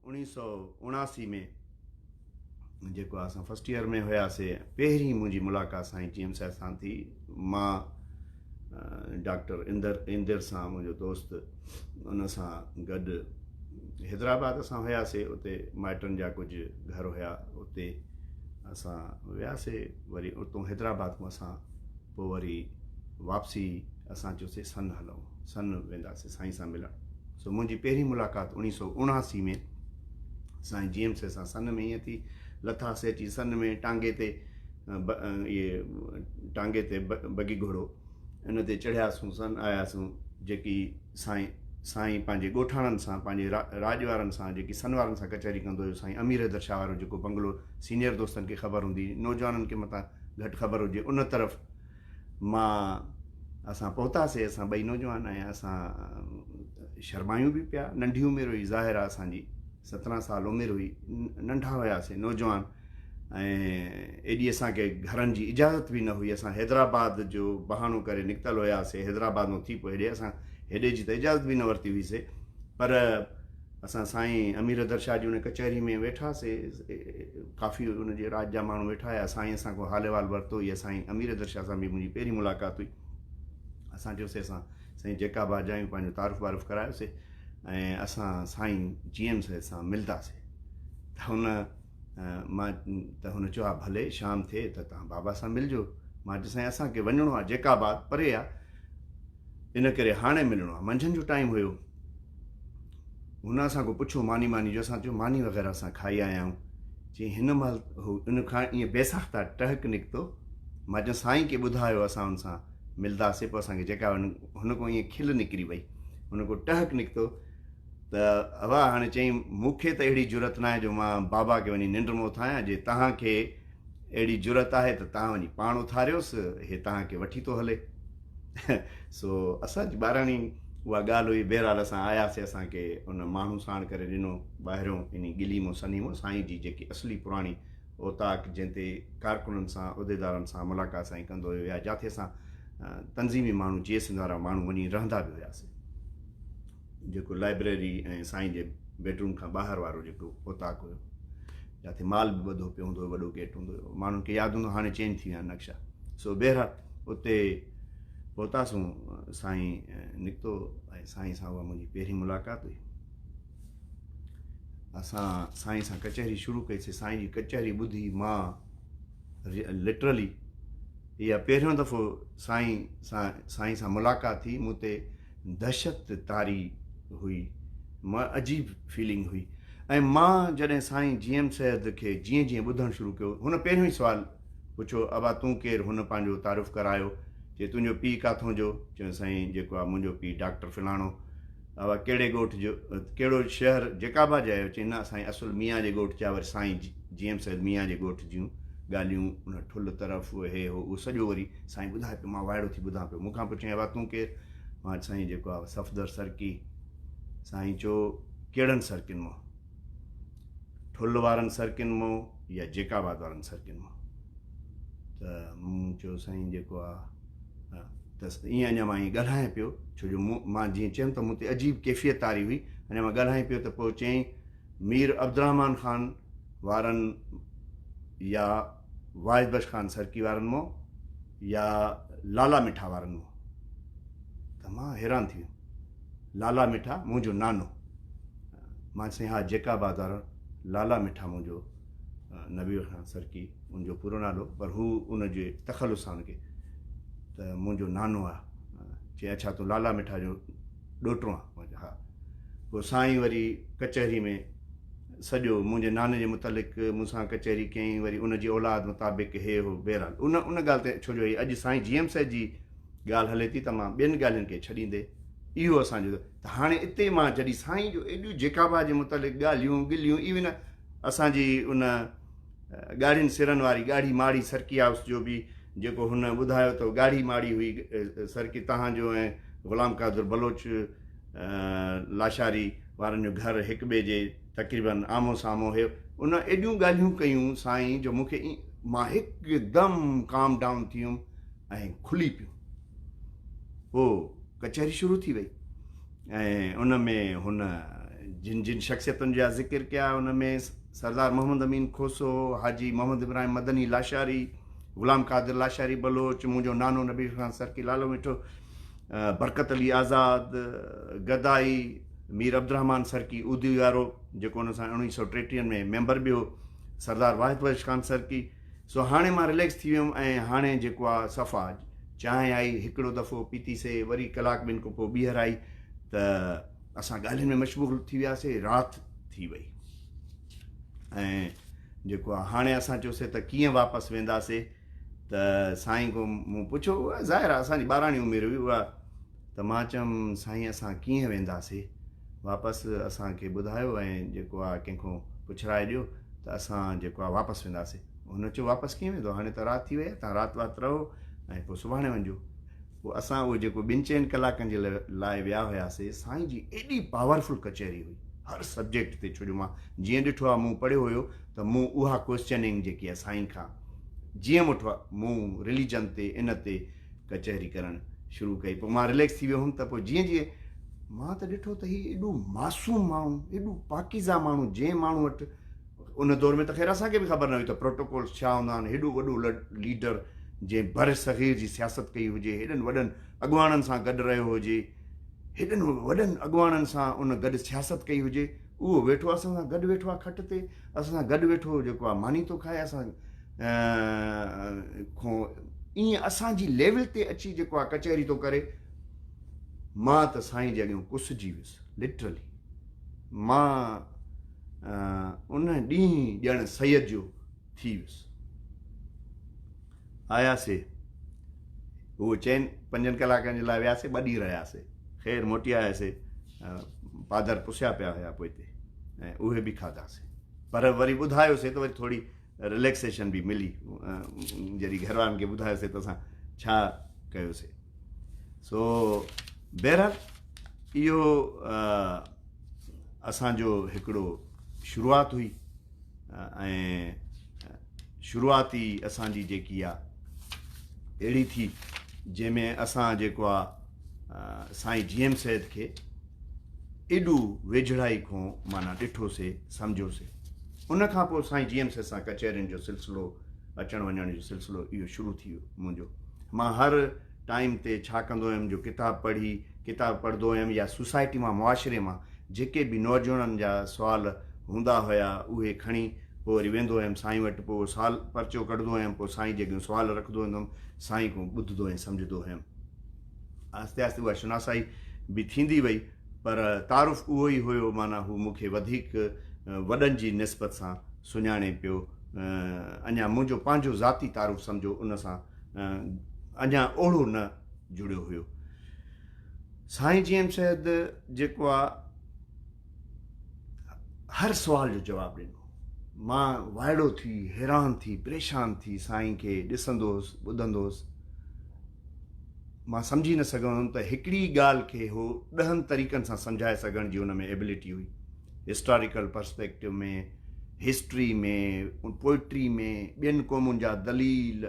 1979 ۾ جيڪو اسان first year ۾ هياسي، پهرين منهنجي ملاقات سائين جي ايم صاحب سان ٿي. مان ڊاڪٽر اندر اندر سان، منهنجو دوست، ان سان گڏ حيدرآباد اسان هياسي. اتي مائٽن جا ڪجهه گهر هيا، اتي اسان وياسي. وري اتو حيدرآباد کان اسان پوء وري واپسي اسان چيوسي سن هلون، سن وينداسي سائين سان ملڻ. سو منهنجي پهرين ملاقات 1979 ۾ سائين جي ايم سي سان سن ۾ ائين ٿي. لٿاسي اچي سن ۾ ٽانگي تي، اهي ٽانگي تي بگي گهوڙو، ان تي چڙهياسون، سن آياسون. جيڪي سائين سائين پنهنجي ڳوٺاڻن سان، پنهنجي راڄ وارن سان، جيڪي سن وارن سان ڪچهري ڪندو هيو، سائين امير حيدر شاهه وارو جيڪو بنگلو، سينيئر دوستن کي خبر هوندي، نوجوانن کي متان گهٽ خبر هجي، ان طرف مان اسان پهتاسي. اسان ٻئي نوجوان ۽ اسان شرمايون به پيا، ننڍي عمر هئي، ظاهر آهي اسان جي 17 سال عمر هئي، ننڍا هياسي، نوجوان، ۽ ايڏي اسان کي گهرن جي اجازت به نه هئي. اسان حيدرآباد جو بهانو ڪري نڪتل هياسي، حيدرآباد مان ٿي پوء هيڏي، اسان هيڏي جي ته اجازت به نه ورتي هئيسي. پر اسان سائين امير حيدر شاهه جي ان ڪچهري ۾ ويٺاسي، ڪافي ان جي راڄ جا ماڻهو ويٺا هيا. سائين اسان کان حال احوال ورتو. هي سائين امير حيدر شاهه سان به منهنجي پهرين ملاقات هئي. اسان چيوسي اسان سائين جيڪا آباد جا آهيون، پنهنجو تعارف وارف ڪرايوسي ۽ اسان سائين جي ايم سيد سان ملداسي. ته هن مان ته هن چيو ها ڀلي شام ٿئي ته توهان بابا سان ملجو. مان چيو سائين اسان کي وڃڻو آهي جيڪا آباد پري آهي، ان ڪري هاڻي ملڻو آهي. منجهند جو ٽائيم هيو. هن اسان کان پڇيو ماني ماني جو، اسان چيو ماني وغيره اسان کائي آيا آهيون. چي هن مهل هو ان کان ائين بيساخته ٽهڪ نڪتو. مان چيو سائين کي ٻڌايو اسان ان سان ملداسي پوء اسان کي جيڪا هن کان ائين کل نڪري وئي، هن کان ٽهڪ نڪتو ته اوا هاڻي چيائين مون کي ته اهڙي جرئت ناهي جو مان بابا کي وڃي ننڊ مان اٿايان، جي توهان کي اهڙي جرئت آهي ته توهان وڃي پاڻ اٿاريوس، هي توهان کي وٺي ٿو هلي. سو اسان جي ٻاراڻي اها ڳالهه هئي. بهرحال اسان آياسي، اسان کي ان ماڻهو ساڻ ڪري ڏنو ٻاهريون انهي ڳلي مون سنهي مون سائين جي جيڪي اصلي پراڻي اوطاق جنهن تي ڪارڪنن سان عهديدارن سان ملاقات سائين ڪندو هيو يا جاٿي اسان تنظيمي ماڻهو جي سنڌ وارا ماڻهو وڃي رهندا به هياسي، جيڪو لائبريري ۽ سائين جي بيڊروم کان ٻاهر وارو جيڪو اوطاق هيو جاٿي مال به ٻڌو پيو هوندو هيو، وڏو گيٽ هوندو هيو، ماڻهن کي ياد هوندو، هاڻي چينج ٿي ويا آهن نقشا. سو بهرحال اتي پهتاسون، سائين نڪتو ۽ سائين سان اها منهنجي پهرين ملاقات هئي. اسان سائين سان ڪچهري شروع ڪئي سي، سائين جي ڪچهري ٻڌي مان لٽرلي اها پهريون دفعو سائين سان سائين سان ملاقات ٿي، مون تي دهشت طاري هئي، مان عجيب فيلنگ هئي. ۽ مان جڏهن سائين جي ايم سيد کي جيئن جيئن ٻڌڻ شروع ڪيو، هن پهريون ئي سوال پڇيو ابا تون ڪير؟ هن پنهنجو تعارف ڪرايو، چي تنهنجو پيء ڪاٿون جو؟ چيو سائين جيڪو آ منهنجو پيء ڊاڪٽر فلاڻو. ابا ڪهڙي ڳوٺ جو، ڪهڙو شهر جيڪا آباد جا آهيو؟ چيائين نه سائين اصل ميان جي ڳوٺ جا. وري سائين جي ايم سيد ميان جي ڳوٺ جون ڳالهيون، ان ٺل طرف هي هو اهو سڄو وري سائين ٻڌائي پيو، مان وائڙو ٿي ٻڌان پيو. مون کان پڇيائين ابا تون ڪير؟ مان سائين جيڪو آ صفدر سرڪي. سائين چيو ڪهڙن سرڪين مان؟ ٺل وارن سرڪين مان يا جيڪا آباد وارن سرڪين مان؟ ته مون چيو سائين جيڪو آ ته ائين اڃا مان ائين ڳالهايان پيو، ڇو جو مون مان جيئن چيم ته مون تي عجيب ڪيفيت طاري هئي، اڃا مان ڳالهايان پيو ته پوء چيائين مير عبدالرحمان خان وارن يا واحد بخش خان سرڪي وارن مان يا لالا مٺا وارن مان؟ ته مان حيران ٿي ويم، لالا مٺا منهنجو نانو؟ مان سائين ها جيڪا آباد وارا لالا مٺا منهنجو نبي خان سرڪي ان جو پورو نالو پر هو ان جي تخلص سان ان کي ته منهنجو نانو آ. چي اڇا تون لالا مٺا جو ڏوهٽو آن؟ مان چيو ها. پوء سائين وري ڪچهري ۾ سڄو منهنجي ناني جي متعلق مون سان ڪچهري ڪيائين، وري ان جي اولاد مطابق هي هو. بهرحال ان ان ڳالهه تي ڇو جو هي اڄ سائين جي ايم سيد جي ڳالهه هلي ٿي ته مان ٻين ڳالهين کي ڇڏيندي اهو اسان جو ته هاڻي اتي مان جڏهن سائين جو ايڏيون جيڪابا جي متعلق ڳالهيون ڳليون ايون اسان جي ان ڳاڙهين سرن واري ڳاڙهي ماڙي سرڪي هائوس جو به جيڪو هن ٻڌايو ته ڳاڙهي ماڙي هئي سرڪي تهان جو ۽ غلام قادر بلوچ لاشاري وارن جو گهر هڪ ٻئي جي تقريبن آمهون سامهون هيو. ان ايڏيون ڳالهيون ڪيون سائين جو مون کي مان هڪدم ڪام ڊائون ٿي ويم ۽ کلي پيم. پوء ڪچهري شروع ٿي وئي ۽ ان ۾ هن جن جن شخصيتن جا ذڪر ڪيا ان ۾ سردار محمد امين کوسو، حاجي محمد ابراهيم مدني لاشاري، غلام قادر لاشاري بلوچ، منهنجو نانو نبي خان سرڪي لالو مٺو، برڪت علي آزاد گدائي، مير عبدالرحمان سرڪي اودي وارو جيڪو ان سان اوڻويهه سئو ٽيٽيهن ۾ ميمبر به هو، سردار واحد بخش خان سرڪي. سو هاڻي مان رليڪس ٿي ويم ۽ هاڻي جيڪو آ صفا چانهه آئي هڪڙو دفعو پيتي سي وري ڪلاڪ ٻن کان پوء ٻيهر آئي ته اسان ڳالهين ۾ مشغول ٿي وياسي رات ٿي وئي ۽ جيڪو آ هاڻي اسان چيوسي ته ڪيئن واپس وينداسي ته سائين کان مون پڇيو ظاهر آ اسان جي ٻاراڻي عمر هئي اها ته مان چيم سائين اسان ڪيئن وينداسي واپس اسان کي ٻڌايو ۽ جيڪو آ ڪنهن کان پڇرائي ڏيو ته اسان جيڪو آ واپس وينداسي هن چيو واپس ڪيئن ويندو هاڻي ته رات ٿي وئي آ تان رات وات رهو ۽ پوء سڀاڻي وڃجو پوء اسان اهو جيڪو ٻن چئن ڪلاڪن جي لاء ويا هياسي، سائين جي ايڏي پاورفل ڪچهري هئي هر سبجيڪٽ تي ڇو جو مان جيئن ڏٺو آهي مون پڙهيو هيو ته مون اها ڪوئسچننگ جيڪي آهي سائين کان جيئن مٺو آهي مون رليجن تي ان تي ڪچهري ڪرڻ شروع ڪئي پوء مان رليڪس ٿي ويو هوم ته پوء جيئن جيئن مان ته ڏٺو ته هي ايڏو معصوم ماڻهو ايڏو پاڪيزه ماڻهو جنهن ماڻهو وٽ ان دور ۾ ته خير اسان کي به خبر نه هئي ته پروٽوڪولز ڇا هوندا آهن، هيڏو وڏو ليڊر جنهن برصغير جي سياست ڪئي هجي، هيڏن وڏن اڳواڻن سان گڏ رهيو هجي، هيڏن وڏن اڳواڻن سان ان گڏ سياست ڪئي هجي، اهو ويٺو اسان سان گڏ ويٺو آهي کٽ تي، اسان سان گڏ ويٺو جيڪو آهي ماني ٿو کائي، اسان کان ائين اسان جي ليول تي اچي جيڪو آهي ڪچهري ٿو ڪري، مان ته سائين جي اڳيان ڪسجي ويس لٽرلي مان ان ڏينهن ڄڻ سيد جو ٿي ويس. آياسي، اهو چئن پنجن ڪلاڪن جي لاء وياسي، ٻه ڏينهن رهياسي. خير موٽي آياسي، پادر پسيا پيا هيا پوئتي ۽ اهي به کاڌاسي. پر وري ٻڌايوسي ته وري ٿوري رليڪسيشن به ملي، جڏهن گهر وارن کي ٻڌايوسي ته اسان ڇا ڪيوسي. سو بهرحال اهو اسان جو هڪڙو شروعات هئي ۽ شروعات ئي اسان جي جيڪي آ اهڙي ٿي جنهن ۾ اسان جيڪو آ سائين جي ايم سيد کي ايڏو ويجهڙائي کان معنيٰ ڏٺوسي سمجهوسي ان کان پوء سائين جي ايم سيد سان ڪچهرين جو سلسلو اچڻ وڃڻ جو سلسلو اهو شروع ٿي ويو منهنجو مان هر ٽائيم تي ڇا ڪندو هيم جو ڪتاب پڙهي ڪتاب پڙهندو هيم يا سوسائٽي مان معاشري مان جيڪي به نوجوانن جا سوال هوندا هيا اهي کڻي پوء وري ويندو هيم سائين وٽ پوء اهو سوال پرچو ڪڍندو هيم پوء سائين جي اڳيون سوال رکندو هوندم سائين کان ٻڌندو ۽ سمجهندو هيم آهستي آهستي اها شناسائي به ٿيندي وئي پر تعارف اهو ئي هيو معنيٰ هو مون کي وڌيڪ وڏن جي نسبت سان سڃاڻي پيو اڃا منهنجو پنهنجو ذاتي تعارف سمجهو ان سان اڃا اوڙو نه جڙيو هيو. سائين جي ايم سيد جيڪو آ هر سوال جو جواب ڏنو. مان وائڙو ٿي، حيران ٿي، پريشان ٿي سائين کي ڏسندو هوس، ٻڌندو هوس. مان سمجهي نه سگهندو هوم ته هڪڙي ئي ڳالهه کي هو ڏهن طريقن سان سمجهائي سگهڻ جي هن ۾ ايبلٽي هئي. هسٽاريڪل پرسپيڪٽو ۾، هسٽري ۾، پوئٽري ۾، ٻين قومن جا دليل،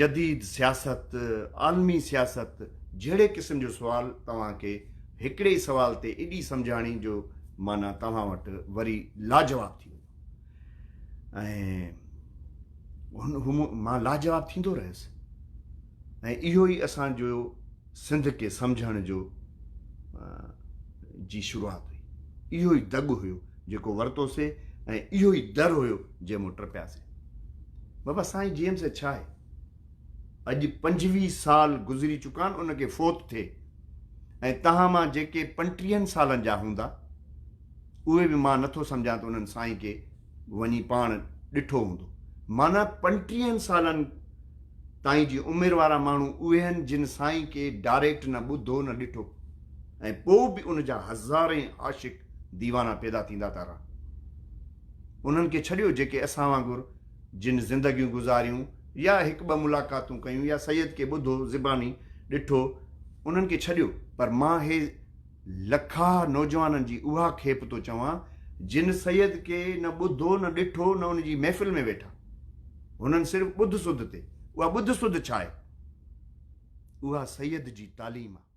جديد سياست، عالمي سياست جهڙي قسم جو سوال توهان کي هڪڙي ئي سوال تي ايڏي سمجهاڻي جو معنيٰ توهان وٽ وري لاجواب ٿي ويندو ۽ مان لاجواب ٿيندو رهيس ۽ اهو ئي اسان جو سنڌ کي سمجهڻ جو جي شروعات هئي. اهو ئي دڳ هيو جيڪو ورتوسي ۽ اهو ئي در هيو جنهن مون ٽپياسي. بابا سائين جي ايم سيد ڇا آهي؟ اڄ 25 سال گذري چڪا آهن ان کي فوت ٿئي ۽ توهان مان جيڪي پنٽيهن سالن جا هوندا اهي به مان نٿو سمجهان ته انهن سائين کي وڃي پاڻ ڏٺو هوندو. معنيٰ پنٽيهن سالن تائين جي عمر وارا ماڻهو اهي آهن جن سائين کي ڊائريڪٽ نه ٻڌو نه ڏٺو ۽ پوء به ان جا هزارين عاشق ديوانا پيدا ٿيندا ٿا رهن. انهن کي ڇڏيو جيڪي اسان وانگر جن زندگيون گذاريون يا هڪ ٻه ملاقاتون ڪيون يا سيد کي ٻڌو زباني ڏٺو انهن کي ڇڏيو پر مان هي لکها نوجوانن جي اها کيپ ٿو چوان جن سيد کي نه ٻڌو نه ڏٺو نه ان جي محفل ۾ ويٺا. هنن صرف ٻڌ سڌ تي. اها ٻڌ سڌ ڇا آهي؟ اها سيد جي تعليم آهي.